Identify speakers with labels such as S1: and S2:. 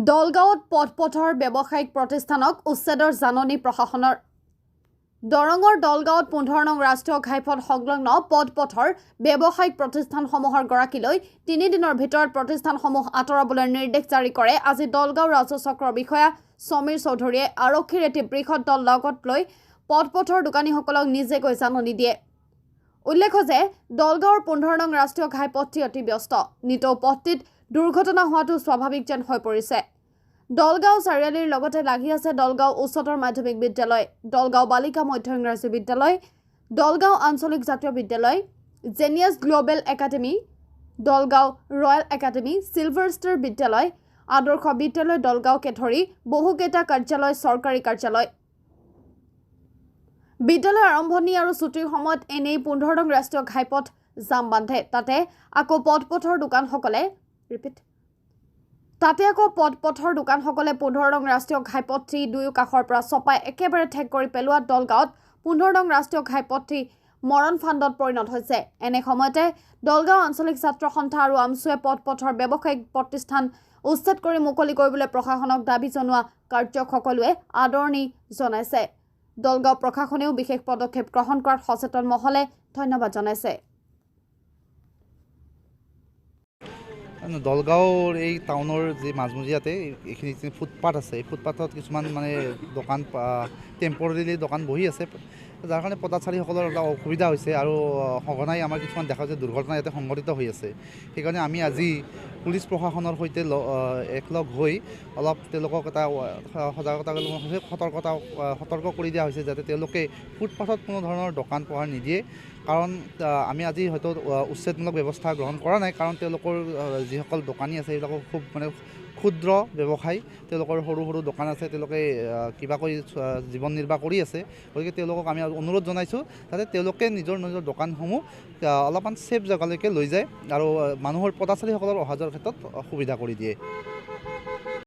S1: দলগাঁৱত পথপথৰ ব্যৱসায়িক প্ৰতিষ্ঠানক উচ্ছেদৰ জাননী প্ৰশাসনৰ। দৰঙৰ দলগাঁৱত 15 নং ৰাষ্ট্ৰীয় ঘাইপথ সংলগ্ন পথপথৰ ব্যৱসায়িক প্ৰতিষ্ঠানসমূহৰ গৰাকীলৈ 3 দিনৰ ভিতৰত প্ৰতিষ্ঠানসমূহ আঁতৰাবলৈ নিৰ্দেশ জাৰি কৰে। আজি দলগাঁও ৰাজহ চক্ৰৰ বিষয়া সমীৰ চৌধুৰীয়ে আৰক্ষীৰ এটি বৃহৎ দল লগত লৈ পথপথৰ দোকানীসকলক নিজেকৈ জাননী দিয়ে। উল্লেখ্য যে দলগাঁৱৰ 15 নং ৰাষ্ট্ৰীয় ঘাইপথটি অতি ব্যস্ত। নিতৌ পথটিত দুৰ্ঘটনা হোৱাটো স্বাভাৱিক যেন হৈ পৰিছে। দলগাঁও চাৰিআলিৰ লগতে লাগি আছে দলগাঁও উচ্চতৰ মাধ্যমিক বিদ্যালয়, দলগাঁও বালিকা মধ্য ইংৰাজী বিদ্যালয়, দলগাঁও আঞ্চলিক জাতীয় বিদ্যালয়, Genius Global Academy, Dalgaon Royal Academy, Silver Star বিদ্যালয়, আদৰ্শ বিদ্যালয় দলগাঁওকে ধৰি বহুকেইটা কাৰ্যালয়, চৰকাৰী কাৰ্যালয়। বিদ্যালয় আৰম্ভণি আৰু ছুটিৰ সময়ত এনেই 15 নং ৰাষ্ট্ৰীয় ঘাইপথ জাম বান্ধে। তাতে আকৌ পথপথৰ দোকানসকলে তাতে আকৌ পথপথৰ দোকানসকলে 15 নং ৰাষ্ট্ৰীয় ঘাইপথটি দুয়ো কাষৰ পৰা চপাই একেবাৰে ঠেক কৰি পেলোৱাত দলগাঁৱত 15 নং ৰাষ্ট্ৰীয় ঘাইপথটি মৰণ ফান্দত পৰিণত হৈছে। এনে সময়তে দলগাঁও আঞ্চলিক ছাত্ৰ সন্থা আৰু আমচুৱে পথপথৰ ব্যৱসায়িক প্ৰতিষ্ঠান উচ্ছেদ কৰি মুকলি কৰিবলৈ প্ৰশাসনক দাবী জনোৱা কাৰ্যক সকলোৱে আদৰণি জনাইছে। দলগাঁও প্ৰশাসনেও বিশেষ পদক্ষেপ গ্ৰহণ কৰাত সচেতন মহলে ধন্যবাদ জনাইছে।
S2: দলগাঁৱৰ এই টাউনৰ যি মাজমজিয়াতে এইখিনি ফুটপাথ আছে, এই ফুটপাথত কিছুমান মানে দোকান টেম্পৰেলি দোকান বহি আছে, যাৰ কাৰণে পদাচাৰীসকলৰ অলপ অসুবিধা হৈছে আৰু সঘনাই আমাৰ কিছুমান দেখা যায় দুৰ্ঘটনা ইয়াতে সংঘটিত হৈ আছে। সেইকাৰণে আমি আজি পুলিচ প্ৰশাসনৰ সৈতে একলগ হৈ অলপ তেওঁলোকক এটা সজাগতা সতৰ্কতা সতৰ্ক কৰি দিয়া হৈছে যাতে তেওঁলোকে ফুটপাথত কোনো ধৰণৰ দোকান পোহাৰ নিদিয়ে। কাৰণ আমি আজি হয়তো উচ্ছেদমূলক ব্যৱস্থা গ্ৰহণ কৰা নাই, কাৰণ তেওঁলোকৰ যিসকল দোকানী আছে সেইবিলাকৰ খুব মানে ক্ষুদ্ৰ ব্যৱসায়, তেওঁলোকৰ সৰু সৰু দোকান আছে, তেওঁলোকে কিবাকৈ জীৱন নিৰ্বাহ কৰি আছে। গতিকে তেওঁলোকক আমি অনুৰোধ জনাইছোঁ যাতে তেওঁলোকে নিজৰ নিজৰ দোকানসমূহ অলপমান ছেফ জেগালৈকে লৈ যায় আৰু মানুহৰ পদাচাৰীসকলৰ অহা যোৱাৰ ক্ষেত্ৰত সুবিধা কৰি দিয়ে।